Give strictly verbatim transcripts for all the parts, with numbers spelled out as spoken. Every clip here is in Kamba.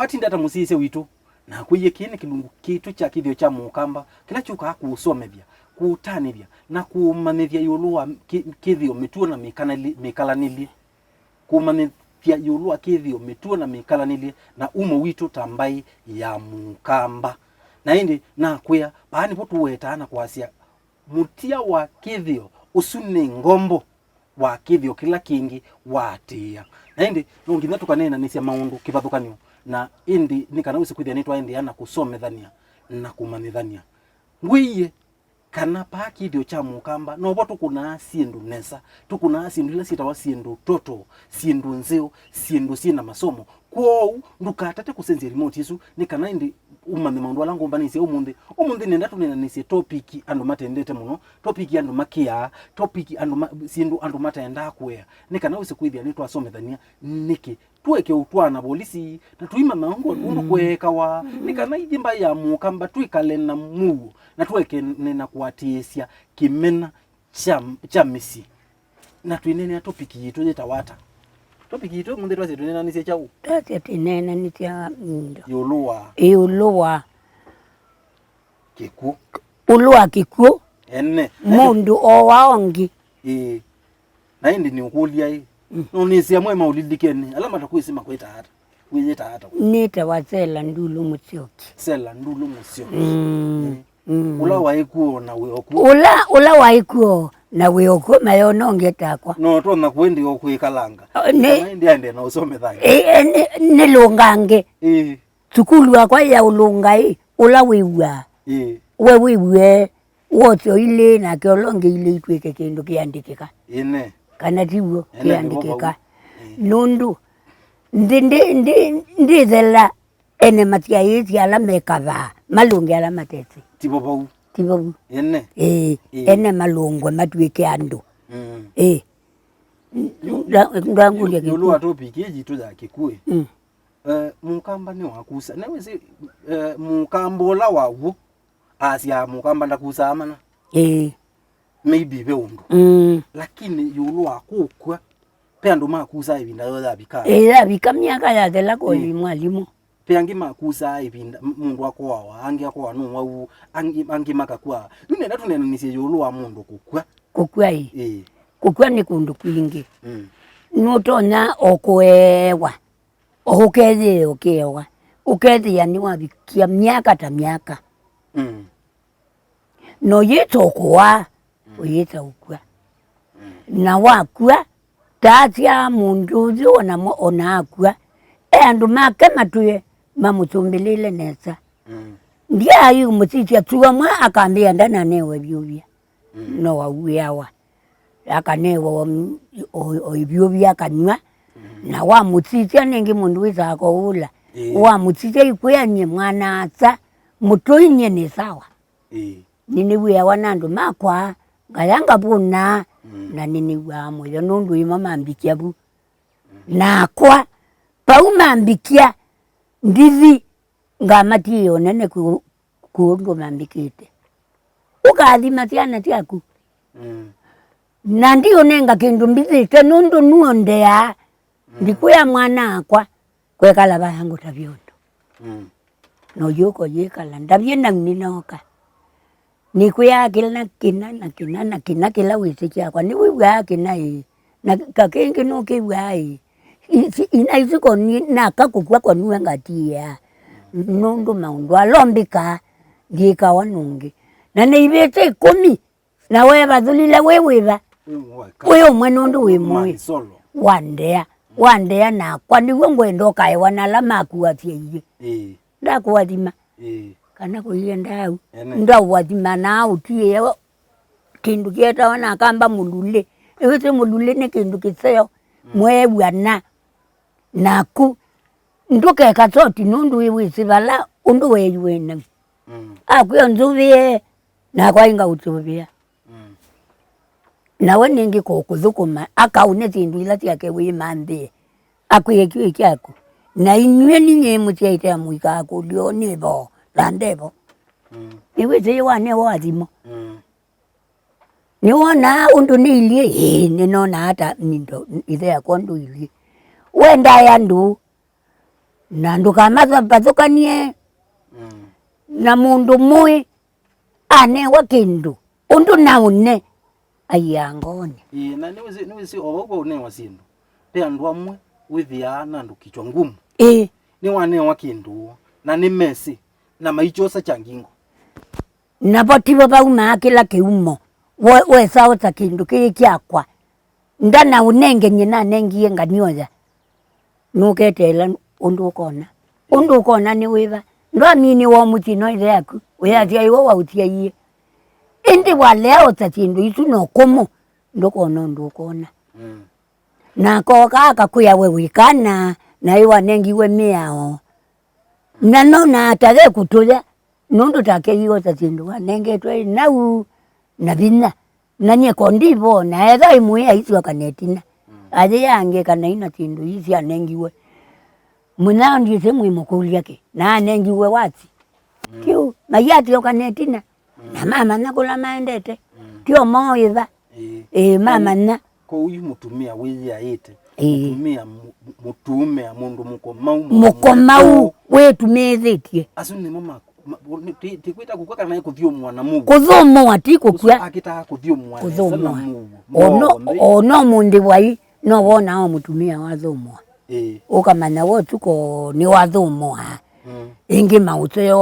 Tinda ta mũsyaĩĩsya witũ, na akwĩie, kĩĩ nĩ kĩlungu kĩtũ kya kĩthĩo kya Mũkamba, kĩla kyũkaa kũũsomethya, kũũtanĩthya, na kũũmanyĩthya ĩũlũ wa kĩ-, kĩthĩo, mĩtuo na mĩkanĩlĩ-, mĩkalanĩlye. Kũũmanyĩthya ĩũlũ wa kĩthĩo, mĩtuo na mĩkalanĩlye, na umo witũ ta mbaĩ ya Mũkamba. Na ĩndĩ nakwĩa, vaa nĩvo tũwetaa na kwasya, mũtia wa kĩthĩo, ũsu nĩ ngombo wa kĩthĩo kĩla kĩngĩ waatĩĩa. Na ĩndĩ no nginya tũkaneenanĩsya maũndũ kĩvathũkany'o, na ĩndĩ nĩ kana wĩse kwĩthĩa nĩtwaendeea na kũsomethany'a na kũmanyĩthany'a. Ngwĩie kana vaa kĩthĩo kya Mũkamba, novo tũkũnaa syĩndũ nesa, tũkũnaa syĩndũ ila syĩtawa syĩndũ toto, syĩndũ nzeo, syĩndũ syĩ na masomo. Kwoou ndũkatate kũsenzya limoti ĩsu, nĩ kana ĩndĩ ũmanye maũndũ ala ngũmbanĩsye ũmũnthĩ. Ũmũnthĩ nenda tũneenanĩsye topiki andũ matendete mũno, topiki andũ makĩaa, topiki andũ ma-, syĩndũ andũ mataendaa kũea, nĩ kana wĩse kwĩthĩa nĩtwasomethany'a nĩkĩ tũeke ũtwaana volisi, na tũimanya ũndũ kweekawa, nĩ kana ithyĩ mbaĩ ya Mũkamba twĩkale na mũuo, na tũekane na kũatĩĩsya kĩmena kya, kya mĩsyĩ. Na twĩneenea topiki yitũ yĩtawa ata? Topiki yitũ ũmũnthĩ twasye twĩneenanĩsye kyaũ? Twasye twĩneenanĩsya indo ĩũlũ wa ĩũlũ wa kĩkw'ũ. Ũlũ wa kĩkw'ũ. Ene. Mũndũ owa ũngĩ. Ĩĩ. Na ĩndĩ nĩũkũlya ĩ. Mm. Nũnĩsĩ amwe maũlilikene, ala matakwĩsĩ makwĩtaa ata? Wĩyĩtaa ata? Nĩtawa Sela Ndulu Mũsyoki. Sela Ndulu Mũsyoki. Mm. Mm. Ũla waĩ kw'o na wĩ o kw'o. Ũla, ũla waĩ kw'o na wĩ o kw'o, mayona ũngĩ takwa. No ũtonya kũendea o kwĩkalanga. O, nĩ- Kana ĩndĩ aendee na ũsomethanga. Ĩ, ĩ, nĩ, nĩlũngange. Ĩĩ. Sukulu yakwa ya ũlũnga ĩ, ũla wĩw'aa. Ĩĩ. We wĩw'e wosyo ilĩ, nake ũla ũngĩ ilĩ itw'ĩke kĩndũ kĩandĩkĩka. Ĩne. Kana ti w'o? Ene, nĩvo kĩandĩkĩka vau. Ĩĩ. Nũndũ ndi, ndi, ndi, ndĩthela ene masyaĩĩsya ala mekavaa, malũnge ala matesĩ. Tivo vau. Tivo vu. Ene. Ĩĩ. Ĩĩ. Ene malũngwe matw'ĩke andũ. Mm. Ĩĩ. Yu-, Nda-, ndangũlya yu-, ĩũlũ wa kĩkw'ũ. Topic ĩĩ yitũ ya kĩkw'ũ ĩ. Mm. Eh, Mũkamba nĩwakusa. Nĩwĩsĩ, eh, Mũkamba ũla wa w'o, asya Mũkamba ndakusaa mana. Ĩĩ. Maybe ve ũndũ. Mm. Lakini ĩũlũ wa kũkw'a, ve andũ makusaa ĩvinda yoo yavika. Ĩĩ, yavika myaka yathela kwa Ĩĩ. Mwalimũ. Ve angĩ makusaa ĩvinda, m-, mũndũ akoawa, angĩ akoawa nũwau, angĩ, angĩ makakw'a. Yu nenda tũneenanĩsye ĩũlũ wa mũndũ kũkw'a. Kũkw'a ĩ. Ĩĩ. Kũkw'a nĩ kũndũ kwingĩ. Mm. Nũtonya o kũewa. O ũkethĩa ũkĩewa, ũkethĩa nĩwavikia myaka ta myaka. Mm. Na ũyĩta ũkũaa, mm, ũyĩta ũkw'a. Mm. Na wakw'a, taasya mũndũ ũyũ ona mo-, ona akw'a, e andũ make matwĩe mamũsumbĩlĩle nesa. Mm. Ndyaai ũmũsisya tu amwe akambĩa ndananewe vyũvya. Mm. No waw'ĩawa. Akanewa o, o, o ivyũvi akanyw'a. Mm. Na wamũsisya nĩngĩ mũndũ wĩsaa koũla. Ĩĩ. Wamũsisya ikwĩa nyie mwana-a-asa, mũtũi nyie nĩ sawa. Ĩĩ. Nĩnĩw'ĩawa na andũ makwa, ngaya ngavũna, mm, na nĩnĩw'aa mũyo nũndũ ĩmo mambikia vu. Mm. Nakwa, vau mambikia, ndithi, ngamatiĩa ũnene kũ-, kũndũ mambĩkĩte. Ũkaathima syana syaku. Mm. Na ndiũnenga kĩndũ mbithĩte nũndũ nuondeaa. Mm. Ndikwĩa mwana akwa kwekala vaya ngũtavya ũndũ. Mm. Na ũyũka ũyĩkala. Ndavye nau nĩnooka. Nĩkwĩaa kĩla na kĩna na kĩna na kĩna kĩla wĩsĩ kyakwa. Nĩwĩw'aa kĩna ĩĩ. Na kakĩngĩ nũkĩw'aa ĩĩ. Isi, ina isu koni, naka kũkw'a koniwe ngatiĩa. Nũndũ maũndũ ala ũmbĩkaa, ndyĩkawa nũngĩ. Na nĩivĩte ĩkũmi, na weevathũlile wĩ wĩva? Wĩ ũmwe nũndũ wĩ mũĩ. Man solo. Wandea, wandea nakwa, nĩw'o ngwenda ũkaewa na ala makuasya iĩ. Ĩĩ. Ndakũathima. Ĩĩ. Kana kũienda au. Ene. Ndaũathima na ũtiĩe kĩndũ kĩetawa na Akamba mũlulĩ. Ĩwĩsĩ mũlulĩ nĩ kĩndũ kĩseo. Mm. Mweew'ana. Naku ndũkeka soti nũndũ wĩwĩsĩ vala ũndũ weeyũe nau. Mm. Akwĩa ũnzũvĩe, nakwa ingaũsũvĩa. Mm. Nawe nĩngĩ kũkũthũkũma, akaũne syĩndũ ila syake wĩmanthĩe. Akwĩe kĩwĩ kyaku. Na inyw'ĩ ninyie mũsyaĩte amũika akũlyo nĩ vo, thande vo. Mm. Nĩwĩsĩ yĩwanĩe wathimo. Mm. Nĩwonaa ũndũ nĩilyĩ? Ĩĩ, nĩnonaa ta nindo ĩthe yakwa ũndũ ilyĩ. We ndaĩa ndũũ. Na ndũkamathũkanie. Mm. Na mũndũ mũĩ anewa kĩndũ, ũndũ naũne aiaa ngoonĩ. Ĩĩ, na nĩwĩsĩ, nĩwĩsĩ o vau vaũnewa syĩndũ, ve andũ amwe wĩthĩaa na andũ kichwa ngumu. Ĩĩ. Nĩwanewa kĩndũ, na nĩmesĩ, na maikyosa kya ngingo. Navo tivo vaumaa kĩla kĩumo, we-, wesa ũta kĩndũ kĩĩ kyakwa. Ndanaũnengenie, nanengie nganioya. Nũketeela ũndũ ũkona. Ũndũ ũkona nĩ wĩva? Ndwaminĩwa o mũsyĩ no ĩthe yaku, wĩasyaĩwa waũsyaie. Ĩndĩ walea ũta syĩndũ isu na ũkũmũ, ndũkona ũndũ ũkona. Mm. Na akoka akakwĩa we wĩ kana, na ĩ wanengiwe mĩao. Na nona ta ve kũtũya, nũndũ take iota syĩndũ wanengetwe nau na vinya. Na nyie ko ndivo, na etha ĩmwe aisyoka netina. Mm. Ayĩ angĩ kana ina syĩndũ ii syanengiwe. Mũnyao ndiĩsĩ mwĩmũkũlya kĩ, na anengiwe wati. Mm. Kĩu, mayatyoka netina. Mm. Na mamanya kũla maendete. Mm. Tio moĩva. Ĩĩ. Ĩĩ, mamanya. Kwoou yu mũtumĩa wĩyĩaĩte. Ĩĩ. Mũtumĩa mu-, mu-, mũtumĩa mũndũ mũkomau, mũkomau, mũkomau, wĩtumĩthĩtye. Asu nĩmo ma-, ma-, nĩ-, ti-, tikwĩta kũkw'a kana nĩ kũthyũmũa na mũuo. Kũthũmũa ti kũkw'a. Ũsu akĩtaa kũthyũmũa nesa na mũuo. Kũthũmũa. Ono, w'onthe. Ono mũndĩ wai, no wonaa o mũtumĩa wathũmũa. Ĩĩ. Ũkamanya we ũtukũ nĩwathũmũa. Mm. Ĩngĩ maũseo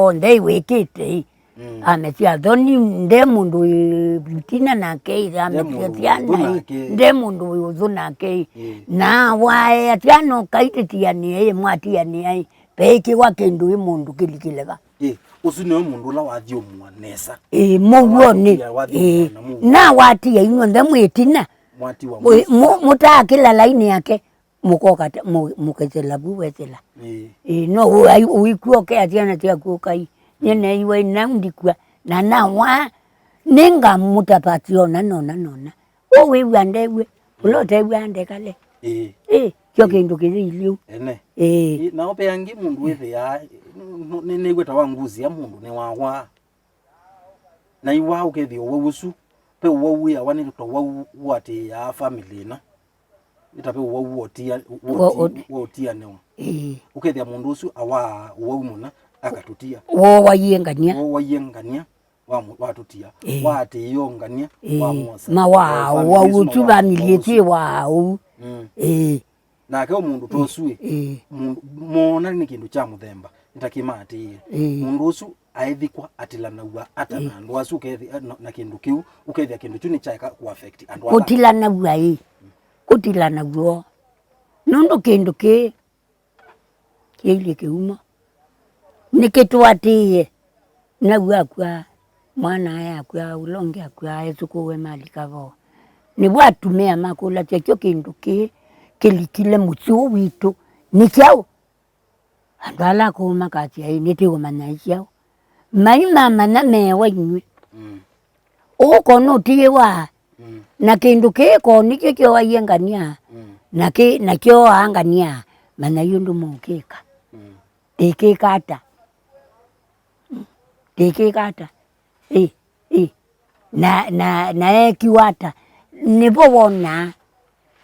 onthe ĩwĩkĩte ĩ. Mm. Amesya athoni nde mũndũ wĩ vitina nake ĩ, amesya mũndũ syana ũthũ ĩ, nake. Nde mũndũ wĩ ũthũ nake ĩ. Ĩĩ. Na waea syana ũkaitĩtianĩa ĩ, mwatianĩa ĩ, veĩkĩwa kĩndũ ĩ mũndũ kĩlikĩle va? Ĩĩ, ũsu nĩwe mũndũ ũla wathyũmũa nesa. Ĩĩ, mũuonĩ. Watia, wathyũmũa. Ĩĩ, na mũuo. Na watia inyw'onthe mwĩ ĩtina. Mwatiwa mũ-, mũtakĩla lainĩ yake. Mũkoka ta-, mũ-, mũkethela vu wethela. Ĩĩ. Ĩĩ, no ũai-, ũikw'a ũkea syana syaku ũkai. Nyie neeiwe nau ndikw'a, na nawaa, nĩngamũtavasya ona nona nona. Ũ wĩw'a ndew'e, ũla ũtew'aa ndekale. Ĩĩ. Ĩĩ, kyo kĩndũ kĩyĩilyĩ ũu. Ene. Ĩĩ. Ĩĩ, nao ve angĩ mũndũ wĩthĩaa, nĩ, nĩ, nĩnĩw'e ta wangusĩa mũndũ nĩwawaa. Na iwaa ũkethĩa ũwau ũsu, ve ũwau wĩawa nĩ ta ũwau ũatĩĩaa famĩlĩ ĩna. Nĩ ta ve ũwau wa ũtia-, wa ũti-, wa ũtianĩwa. Ĩĩ. Ũkethĩa mũndũ ũsu awaa ũwau mũna, akatũtia. Woowaie ngania. Woowaie ngania, wa mũ-, watũtia. Ĩĩ. Waatĩĩe ngania, ĩĩ, wa mwosa. Mawaa, ũwau ũsu, famĩlĩ ĩsu ĩwaa ũu. Mm. Ĩĩ. Nake o mũndũ ta ũsu ĩ, ĩĩ, mũndũ, moona nĩ kĩndũ kya mũthemba, nĩtakĩmaatĩĩe. Ĩĩ. Mũndũ ũsu aethikwa atilanaw'a ata, ĩĩ, na andũ asu ũkethi-, na, na kĩndũ kĩu, ũkethĩa kĩndũ kĩu nĩkyaeka kũ affect andũ ala? Kũtilanaw'a ĩ, kũtilanaw'a o. Nũndũ kĩndũ kĩĩ kĩilyĩ kĩumo. Nĩkĩtũatĩĩe. Naw'o akw'a, mwana aĩ akw'a, ũla ũngĩ akw'a, esũkũũe malika vo. Nĩvo atumĩa makũlasya, kyo kĩndũ kĩĩ kĩlikile mũsyĩ ũũ witũ nĩ kyaũ? Andũ ala akũũ makasya, ĩ, nĩtĩũmanya nĩ kyaũ. Mai mamanya meewa inyw'ĩ. Mm. Ũũ ko nũtiĩwa, mm, na kĩndũ kĩĩ ko nĩkyo kyoaie ngania, mm, na kĩ, na kyoaa ngania, manya yu ũndũ mũũkĩka. Mm. Ndĩkĩka ata? Ndĩkĩka ata? Ĩ, ĩ. Na, na, na eekiwa ata? Nĩvo wonaa.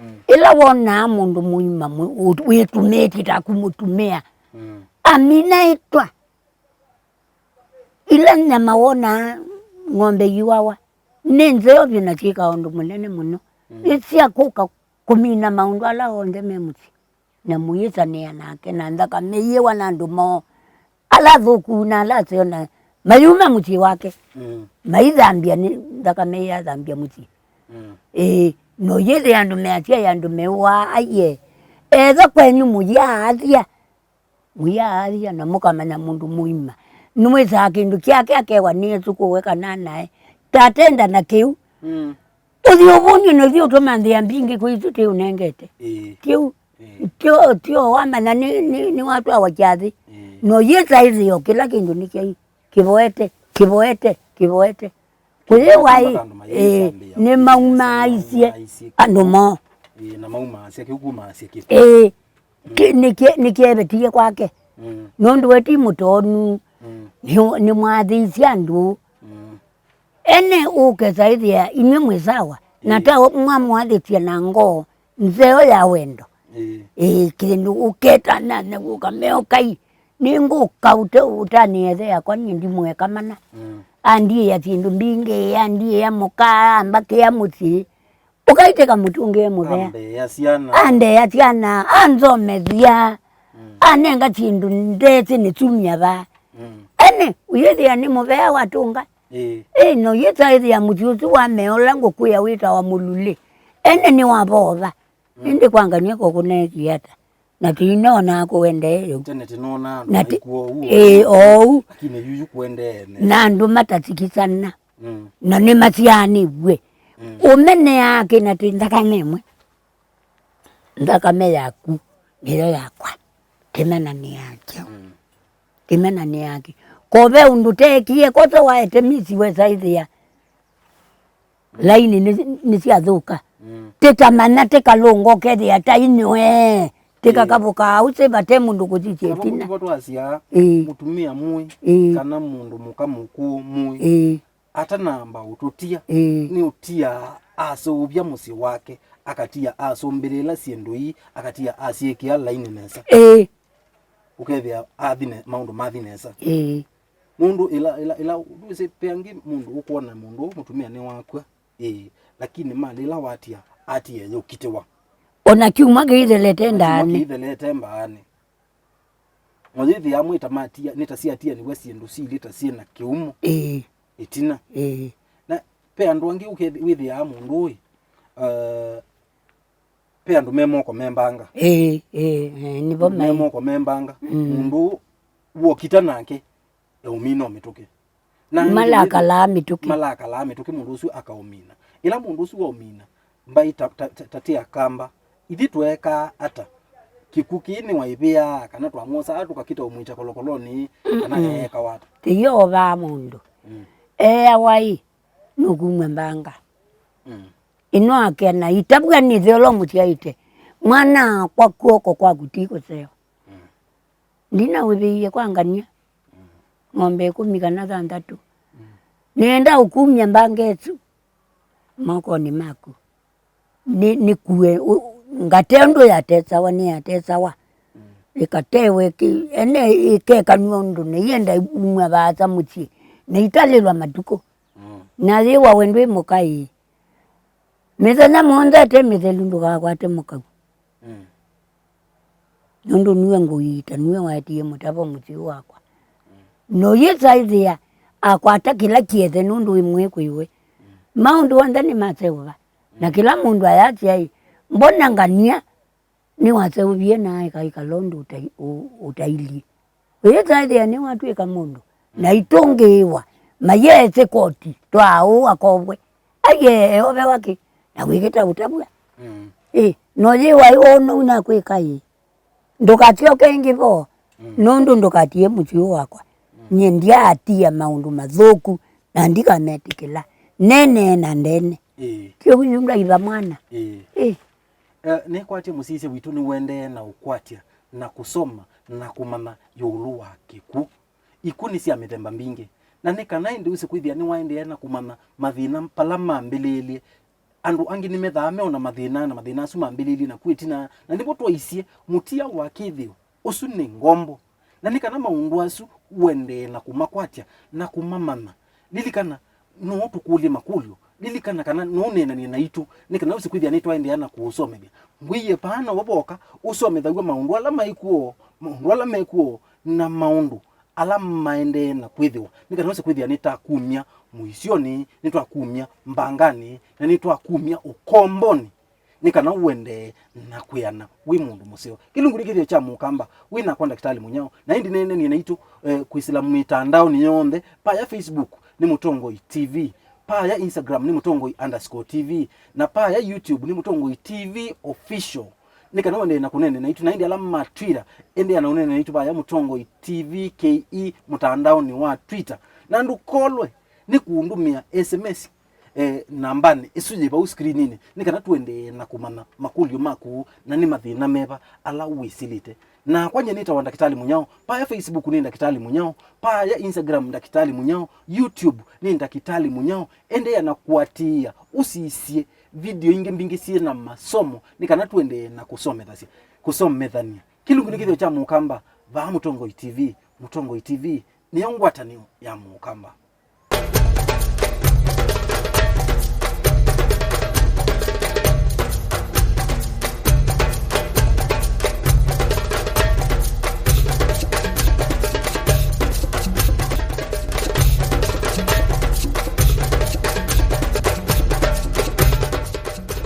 Mm. Ĩla wonaa mũndũ mũima mũ-, ũ-, wĩtumĩtye ta kũmũtumĩa. Mm. Amina ĩtwa. Ila nyama wonaa ng'ombe iwawa, nĩ nzeo vyũ na syĩkaa ũndũ mũnene mũno. Mm. Nĩ sya kũka kũmina maũndũ ala onthe me mũsyĩ, na mũyĩsanĩa nake, na nthakame ĩyĩwa na andũ moo ala athũku na ala aseo, na mayuma mũsyĩ wake. Mm. Maithambya nĩ nthakame ĩyathambya mũsyĩ. Mm. Ĩĩ, no yĩthĩa andũ measya, andũ meũaa, aiee, etha kwenyu mũyaathya. Mũyaathya na mũkamanya mũndũ mũima nĩwĩsaa kĩndũ kyake akewa nĩ esũkũũe kana nae. Tatenda na kĩu. Mm. Ũthi ũvũny'e na ũthi ũtũma nthĩa mbingĩ kwĩ isu tĩũnengete. Ĩĩ. Kĩu. Ĩĩ. Tyo, tyo wamanya nĩ, nĩ, nĩwatwawa kyathĩ. Ĩĩ. No yĩsa ĩthĩo kĩla kĩndũ nĩ kyai. Kĩvoete, kĩvoete, kĩvoete. Kũyĩwa ĩ, andũ mayĩsambĩa, ĩĩ, nĩmaumaaisye andũ moo. Ĩĩ, na maumaasya kĩu kumaasya kĩu. Ĩĩ. Kĩ-, nĩkye-, nĩkyevetie kwake. Mm. Nũndũ we ti mũtonu. Mm. Nĩ-, nĩmwathĩisye andũ. Mm. Ene ũkesa ĩthĩa inyw'ĩ mwĩ sawa, na, ĩĩ, ta mwamwathĩsya na ngoo nzeo ya wendo. Ĩĩ. Ĩĩ, kĩndũ ũketa nane ũkameokai. Nĩngũka ũte ũtanĩethe yakwa nĩ ndimũeka mana. Mm. Andiĩa syĩndũ mbingĩ, andiĩa mũka, ambakĩa mũsyĩ. Ũkaitĩka mũtũngĩe mũvea. Andeea syana. Andeea syana, anzomethya. Mm. Anenga syĩndũ ndesĩ nĩ kyumya vaa. Mm. Ene, ũyĩthĩa nĩ mũvea watũnga. Ĩĩ. Ĩ, no yĩtaĩthĩa mũsyĩ ũsu wa meola ngũkwĩa wĩtawa mũlulĩ. Ene nĩwavova. Mm. Ĩndĩ kwangania kũkũneekie ata? Na tũinonaa kũendee yĩu. Tene tĩnonaa andũ na ti- maikuo ũu. Ĩĩ, oou. Lakini yuyu kũendee ene. Na andũ matasikisana. Mm. Na nĩmasyaanĩw'e. Mm. Ũmenea kĩna tĩ nthakame ĩmwe. Nthakame yaku nĩyo yakwa. Tĩmenanĩaa kyaũ. Mm. Tĩmenanĩaa kĩ. Kove ũndũ teekie, kose waete misi wesaĩthĩa. Laini nĩ- nĩsyathũka. Mm. Tĩtamanya tĩkalũnga ũkethĩa ta inywe. Tĩkakavũka au sĩ vate mũndũ kũsisya ĩtina. Navo twasya. Ĩĩ. Mũtumĩa mũĩ. Ĩĩ. Kana mũndũ mũka mũkũũ mũĩ. Ĩĩ. Atanamba ũtũtia. Ĩĩ. Nĩ ũtia aseũvya mũsyĩ wake, akatia asũmbĩlĩla syĩndũ ii, akatia asyĩkĩa laini nesa. Ĩĩ. Ũkethĩa athi ne- maũndũ mathi nesa. Ĩĩ. Nũndũ ĩla, ĩla, ĩla, ndwĩsĩ, ve angĩ mũndũ ũkwona mũndũ ũũ mũtumĩa nĩwakw'a, ĩĩ, lakini malĩ ĩla watia, atie yũkitĩwa. Ona kyumwa kĩithelete. Ona kyumwa ndaanĩ. Kĩithelete mbaanĩ. Mũyĩthĩa mwĩta matia, nĩ ta syatianĩw'a syĩndũ silĩ ta syĩ na kĩumo. Ĩĩ. Ĩtina. Ĩĩ. Na ve andũ angĩ ũkethĩ- wĩthĩaa mũndũ ũĩ, uh, ve andũ me moko me mbanga. Ĩĩ, ĩĩ, ĩĩ, nĩvo me moko me mbanga. Mm. Mũndũ wokita nake eũmina o mĩtũkĩ. Na malakalaa mĩtũkĩ. Malakalaa mĩtũkĩ, mũndũ ũsu akaũmina. Ĩla mũndũ ũsu waũmina, mbai ta, ta, ta, ta tĩ Akamba, ithyĩ tweekaa ata? Kĩkw'ũ kĩĩ nĩwaĩvĩaa, kana twamwosaa tũkakita ũmwĩkya kolokolonĩ, kana eekawa ata? Tĩyovaa mũndũ. Mm. Eawa ĩ, nũkumw'a mbanga. Mm. Ĩno akena itavw'a nĩthe ũla ũmũsyaĩte. Mwana akwa kw'oko kwaku ti kũseo. Mm. Ndinaũvĩie kwa ngania. Mm. Ng'ombe ĩkũmi kana thanthatũ. Mm. Nĩenda ũkumya mbanga ĩsu mokonĩ maku. Nĩ- nĩkue ũ- ngate ũndũ yatesawa nĩyatesawa. Mm. Ĩkatewe kĩ- ene ĩkekanw'a ũndũ nĩyenda umw'a vaasa mũsyĩ. Na italĩlwa matukũ. Mm. Na yĩwa we ndwĩ mũka ĩĩ. Mĩthenya mũonza ĩte mĩthelu ndũkakwate mũkau. Mm. Nũndũ nue ngũiita, nue waetie mũtavo mũsyĩ wakwa. Mm. Noyĩsaĩthĩa akwata kĩla kĩethe nũndũ wĩ mwĩĩkũĩwe. Mm. Maũndũ onthe nĩmaseũva. Na mm, kĩla mũndũ ayasya ĩ, mbona ngania? Nĩwaseũvie na aĩka ĩkala ũndũ ũtai- ũ- ũtailyĩ. Ũyĩtaĩthĩa nĩwatw'ĩka mũndũ, na itũngĩĩwa, mayeesĩ koti, twaaũ akovwe. Aiee, eovewa kĩ, na wĩkĩta ũtavw'a. Mm. Ĩ, no yĩwa ĩwonou nakwĩka ĩ. Ndũkasyoke ĩngĩ vo, mm, nũndũ ndũkatie mũsyĩ wakwa. Mm. Nyie ndyaatia maũndũ mathũku, na ndikametĩkĩla. Nenee na ndene. Ĩĩ. Kĩu yu ngaiva mwana. Ĩĩ. Ĩ. Eh, nĩkwatye mũsisya witũ nĩũendee na ũkwatya na kũsoma na kũmanya ĩũlũ wa kĩkw'ũ. Ikw'ũ nĩ sya mĩthemba mbingĩ, na nĩ kana ĩndĩ wĩse kwĩthĩa nĩwaendee na kũmanya mathĩna pala mambĩlĩĩlye. Andũ angĩ nĩmethaa meona mathĩna, na mathĩna asu mambĩlĩĩlye naku ĩtina, na nĩvo twaisye mũtia wa kĩthĩo. Ũsu nĩ ngombo. Na nĩ kana maũndũ asu ũendee na kũmakwatya na kũmamanya, lilikana no tũkũlye makũlyo. Lilikana kana no ũneenany'e naitũ nĩ kana wĩse kwĩthĩa nĩtwaendeea na kũũsomethya. Ngwĩie vaa novo voka ũsomethaw'a maũndũ ala maĩ kw'o, maũndũ ala me kw'o, na maũndũ ala maendee na kwĩthĩwa, nĩ kana wĩse kwĩthĩa nĩtakumya mũisyonĩ, nĩtwakumya mbanganĩ, na nĩtwakumya ũkombonĩ. Nĩ kana ũendee na kwĩana wĩ mũndũ mũseo. Kĩlungu nĩ kĩthĩo kya Mũkamba, wĩ nakwa Ndakĩtalĩ Mũnyao, na ĩndĩ neenanie naitũ, eh, kwĩsĩla mĩtandaonĩ yonthe. Paya Facebook nĩ Mũtongoi T V, paya Instagram nĩ Mũtongoi underscore T V, na paya YouTube nĩ Mũtongoi T V Official. Nĩ kana ũendee na kũneena naitũ, na ĩndĩ ala ma Twitter, endeea na ũneena naitũ paya Mũtongoi T V K E mũtandaonĩ wa Twitter. Na ndũkolwe nĩ kũndũmĩa S M S eh, nambanĩ ĩsu yĩ vau screeninĩ, nĩ kana tũendee na kũmanya makũlyo maku na nĩ mathĩna meva ala wĩsĩlĩte. Nakwa nyie nĩtawa Ndakĩtalĩ Mũnyao, paya Facebook nĩ Ndakĩtalĩ Mũnyao, paya Instagram Ndakĩtalĩ Mũnyao, YouTube nĩ Ndakĩtalĩ Mũnyao. Endeea na kũatĩĩa, ũsisye video ingĩ mbingĩ syĩ na masomo, nĩ kana tũendee na kũsomethasya, kũsomethany'a. Kĩlungu nĩ kĩthĩo kya Mũkamba, vaa Mũtongoi T V. Mũtongoi T V nĩyo ngwatanĩo ya Mũkamba.